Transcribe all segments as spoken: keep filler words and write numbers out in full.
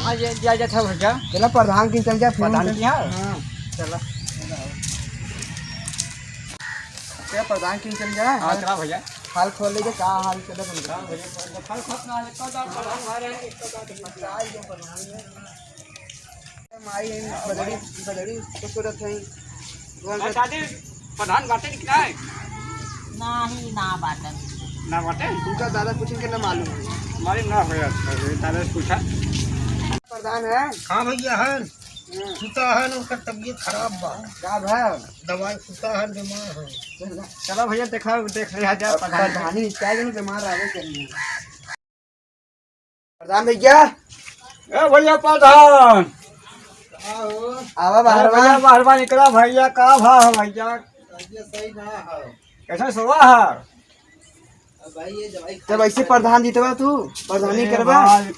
आ, ये दिया जाता है भैया। चला प्रधान की चल जा, फिर प्रधान उनके की, हाँ। हाँ। चला। चला प्रधान की चल जा। हाँ, चला भैया। हाल खोल ले, का हाल चला बन हाँ भैया, हाल खोल ना, एक तो दाम प्रधान हमारे हैं, एक तो दाम प्रधान। माई है, बदड़ी, बदड़ी खूबसूरत है। ना दादी, प्रधान बाटे कि नाहीं? नाही, ना बाटे। ना बाटे? तुमका दादा पूछेंगे ना मालूम है। मालूम ना होया, दादा से पूछा। प्रधान है? हाँ भैया है। हाँ। सुता है ना, उसका तबीयत खराब बा। का भा? दवाई सुता है, बीमार है। चला भैया, देखा, देख लिया जाए अब प्रधान। प्रधानी क्या जन बीमार आवे करिए। प्रधान भैया। ए भैया प्रधान। आवा ए बाहर भैया, बा। बाहर बा निकला भैया, का भा है भैया? कैसे सोवा है? जब ऐसे प्रधान जीतबा तू, प्रधानी ए करबा? भाई,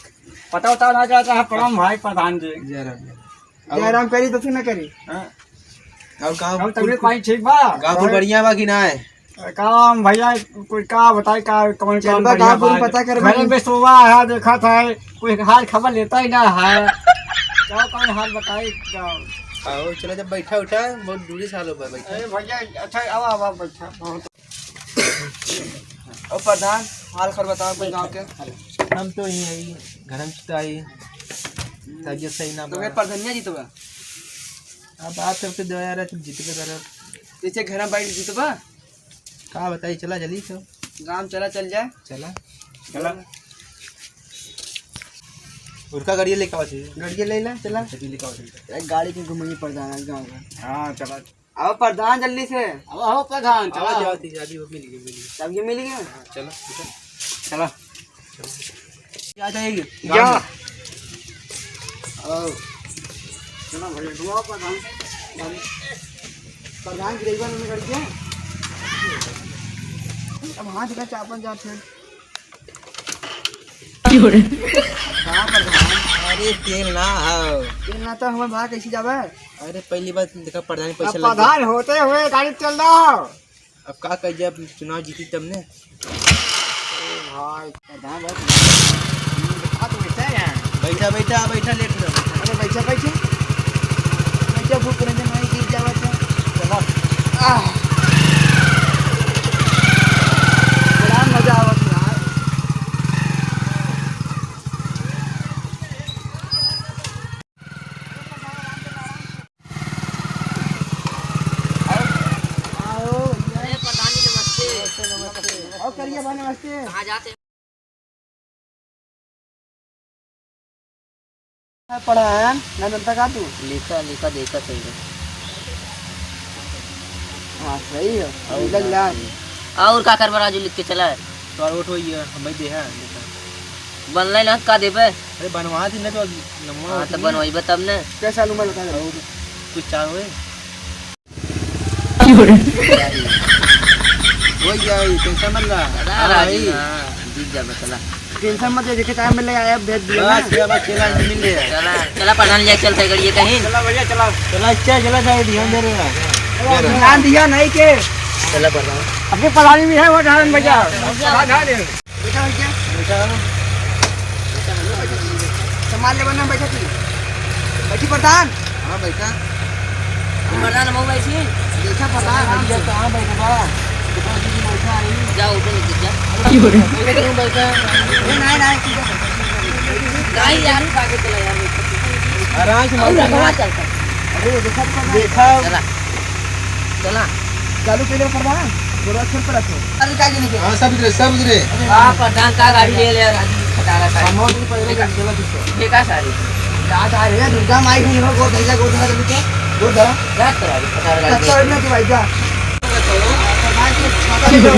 पता उता ना जाता है, प्रणाम भाई प्रधान जी। जय राम। जय राम करी तो तू ना करी। हाँ। और का और तबीयत पानी ठीक बा? का तू बढ़िया बा कि ना है? काम भैया, कोई का बताई, का कौन काम चलबा बढ़िया गाँव बा? पता करबा घर कि में सोवा है, देखा था, कोई हाल खबर लेता ही ना है। क्या कौन हाल बताई, क्या? आओ, चला जब बैठा उठा, बहुत दूरी से हाल हो बैठा। अरे भैया, अच्छा, आवा, आवा, बैठा। और प्रधान, हाल खबर बताओ अपने गाँव के। हम तो यहीं आई, घर में सुता आई, तबीयत सही ना तो बा। मैं प्रधानिया जीतबा। अब आप सबके दया रहे, तुम जीतबे करब। जैसे घर में बैठ जीतबा। का बताई, चला जल्दी से। गाँव चला, चल जाए। चला। चला। उनका गाड़ी लेके आवा चाहिए। गाड़ी ले ला, चला। गाड़ी लेके आवा चाहिए। एक गाड़ी के घुमाइए प्रधान गाँव में। हाँ, चला। आओ प्रधान, जल्दी से। आओ, आओ प्रधान, चला। आओ, आओ। चाबी वो मिल गई, मिल गई। चाबी मिल गई? हाँ, चलो, उठो। चला। क्या जाएगी? जा। आओ। चलो भैया, घुमाओ प्रधान। प्रधान गिरेबा में कर दिया। अब हाथ का चापन जात है। कहाँ प्रधान? अरे तेल ना हो। तेल ना तो हमारे भाई कैसे जावे? अरे पहली बात देखा, प्रधान अब पैसा लग प्रधान होते हुए गाड़ी चल रहा हो। अब का कर जाए, अब चुनाव जीती तब ने। ओ भाई, प्रधान भाई, हाथ में से है। बैठा, बैठा, बैठा, लेट हो रहा। अरे बैठा, बैठा। बैठा, भूख रंजन भाई गिर जावा था। चलो। आह। बड़ा मजा आवत यार। आओ, आओ, भैया। अरे, प्रधान जी, नमस्ते। नमस्ते, नमस्ते। आओ, करिया भाई, नमस्ते। कहाँ जाते हैं? पढ़ा है, ना जनता का तू? लिखा, लिखा, देखा सही है। हाँ, सही है। और मिलल का? जाए। और का करबा राजू, लिख के चला है। तो वोट होई है, हम ही दे हैं, देखा। बनले ना, का देबे? अरे बनवा दी ना तो नमवा हाँ, होती तो है। बनवाइबे तब ने। कैसा लूँ मैं बता दे। और कुछ चाह होए? क्यों रे? वही जाए, टेंशन मत ला। चला, हाँ, राजू, भाई। हाँ, जीत जाबे, चला। टेंशन मत ले, जेके टाइम मिले आया, भेज दिया बस, ना। ये बस चला, मिल ले। चला, चला, प्रधान ले चल, साइकिल ये कहीं। चला भैया, चला। चला, अच्छा, चला, जाए, ध्यान दे रहे हैं। ध्यान दिया नहीं के। चला, प्रधान। अपने प्रधानी भी है, वो ध्यान भैया। प्रधान है। बैठा हो क्या? बैठा हो। संभाल ले वरना बैठा तू। बैठी प्रधान। हाँ, बैठा। प्रधान, हम बैठी। बैठा प्रधान, आराम से। कहाँ बैठबा? ऊपर दीदी बैठा है। जा, ऊपर निकल जा। बैठा तू, बैठा। ए, नहीं, नहीं, ठीक है। नहीं यार, आगे चला यार। आराम से और बैठा। कहाँ चलता है? अरे, देखा तो प्रधान। देखा। चला। चला। चालू पहले प्रधान, गोरवा खेल पर रखो। अरे, का के नहीं? हाँ, सब उतरे, सब उतरे। हाँ, प्रधान का गाड़ी ले ले यार, आज खटारा का। हम और भी पहले गाड़ी चला दूसरा। ये का सारी? याद आ रही है, दुर्गा माई हुई हो, गोद धैला, गोद धैला करके, गोद धरा। रात करा, खटारा गाड़ी। कच्चा हो ना कि भाई जा। प्रधान के खाता ले जाओ।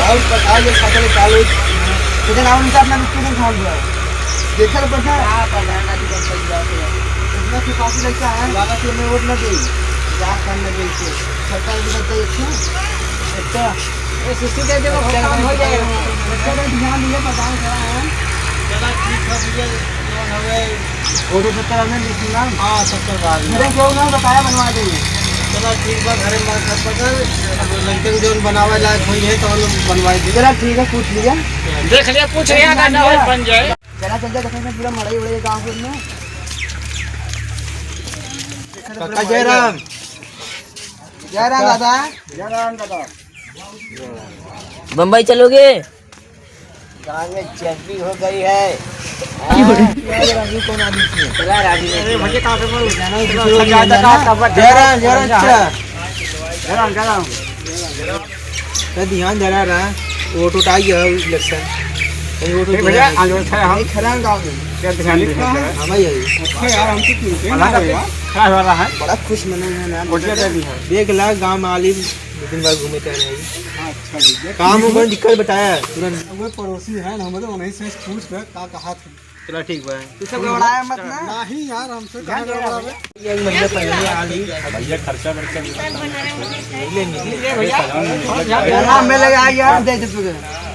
और प्रधान के खाता ले चालू। इधर आओ, इनका अपना बिस्कुट खा लो। देखा तो प्रधान। हाँ, प्रधान का भी बस सही बात है। इतना से पास लड़का है, बाबा से मैं वोट ना दे। जा कर ना दे इसे। सरकार भी करता है, अच्छा। अच्छा। ये सुसु दे दे, वो काम हो जाएगा। बच्चा का ध्यान दिया, प्रधान खड़ा है। चला ठीक है भैया, जौन हवे। फोटो सत्तर हमने लिख लिया। हाँ, सत्तर बार में। मेरे क्यों ना बताया, बनवा देंगे। चला ठीक बा, घरे मार खपत कर, अब लड़के में जौन बनावे लायक होई है, तो हम बनवाई दे। चला ठीक है, पूछ लिया। देख लिया, पूछ लिया, पूछ ना, ना लिया। बन जाए। चला चल जा, देखो, पूरा मड़ई उड़ई गाँव के में। काका जयराम। जयराम दादा। जयराम दादा। बम्बई चलोगे? गाँव में चर्बी हो गई है। राजू कौन आदमी है? चला राजू। अरे भैया, कहाँ पे बोल? जाना है, दूसरे को जाना है। जयराम, जयराम, अच्छा। जयराम, जयराम। तो ध्यान धरा रहा, वोट उठ आ गया election। कहीं वोट ए उठ भैया, गया। आज अच्छा है, हम नहीं, खराब गाँव में। क्या ध्यान दे रहे हैं? हाँ भाई, भाई। अच्छा यार, हम तो सुनते हैं ना भैया। क्या हो रहा है? बड़ा खुश मने हैं ना। वोट क्या दे दी है? देख ला, गाँव में आली दो तीन बार घूमे टहले। हाँ, अच्छा भैया। काम में कोई दिक्कत बताया है, तुरंत। वो पड़ोसी है ना, हम तो उन्हीं से पूछ रहे, का कहा था। चला ठीक बा। तू सब गड़बड़ाया मत ना। नहीं यार, हमसे कहाँ गड़बड़ा रहे? ये महीना पहले आ गई। भैया खर्चा वर्चा भी हाँ, मिल गया यार, दे दे तू।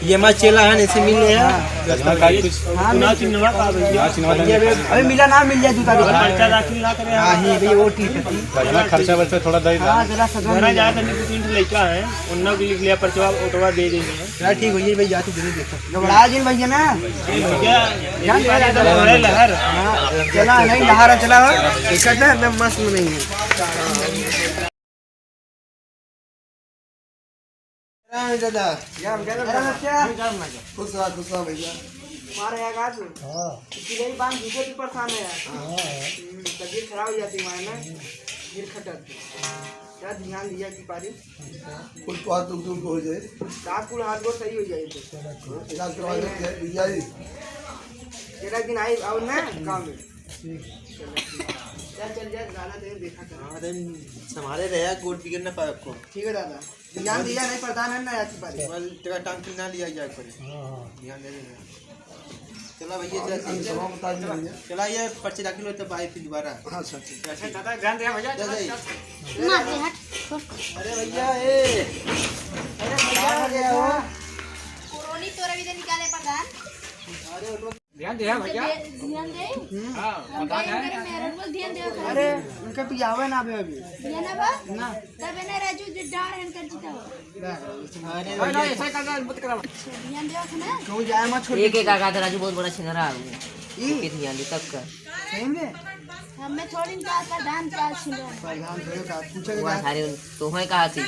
ये हमारा चेला है, इसे मिल गया। हाँ। दस तारीख कुछ हाँ, चुनाव चिन्ह का भैया। चुनाव चिन्ह अभी मिला ना, मिल जाए दू तारीख। खर्चा दाखिल ना करे। हाँ, ये भी वो ठीक है। भैया खर्चा वर्चा थोड़ा दे हाँ, दे। जरा सा घर जाए तो नहीं, कुछ लड़का है, उन्ना के लिख लिया पर्चवा, ओटवा दे देंगे। चला ठीक हो, ये भाई जाती जरूर देखो। घबरा जिन भैया ना। भैया, लहर, लहर। हाँ, चला, नहीं, लहर चला हो। दिक्कत ना, एकदम मस्त में नहीं है। राम दादा। राम, राम, राम, राम। खुश रहा, खुश रहा भैया। मारे यार आज। हाँ। इसी यही बांध दूसरे भी परेशान है यार। हाँ। हम्म, तबीयत खराब हो जाती है हमारे ना। फिर खटक। क्या ध्यान दिया कि पारी? कुल पाँच दुख दुख हो जाए। सास कुल हाथ गोड़ सही हो जाए तो। इलाज करवा लेते हैं, मिल जाए। तेरह दिन आई और ना काम में। ठीक। चल, चल जा, ज्यादा देर देखा कर। हाँ, अरे, संभाले रहे, गोड़ बिगड़ ना पाए आपको। ठीक है दादा। ध्यान दिया नहीं, प्रधान है ना, आपकी बारी। बस तेरा टांग की ना लिया जाए पड़े। हाँ, हाँ। ध्यान दे देना। चला भैया, चला, अभी चला। सभा बता दी भैया। चला, ये पर्ची दाखिल हो तो भाई फिर दोबारा। हाँ, सर, ठीक। अच्छा, दादा, ध्यान दे भैया, चला, चला। चला। मार दे, हट। अरे भैया, ए। अरे भैया, आ गया हो। कोरोनी तोरा भी दे निकाले प्रधान। अरे, वो ध्यान दे, हाँ, भैया। दे-, ध्यान दे। हाँ, हम पता कहे है। इनकरे मेहरन को ध्यान दे, अरे, उनका पियावे ना अभी, अभी। पिया ना बा? ना। तबे ना राजू जो डांड है इनकर जीता हो। अरे, ना, ना, भैया। ऐसा ही करना, मत करा। अच्छा, ध्यान दे, ना। कहूँ जाए मत, छोड़ एक, एक दीजिए। आगा था राजू, बहुत बड़ा छिनरा है वो। ई? ओके, ध्यान दे, सबका। सही में? हमें थोड़ी ना प्रधान का छिनरा। प्रधान थोड़े का, पूछे के वो का? सारे उन, तो है कहाँ से?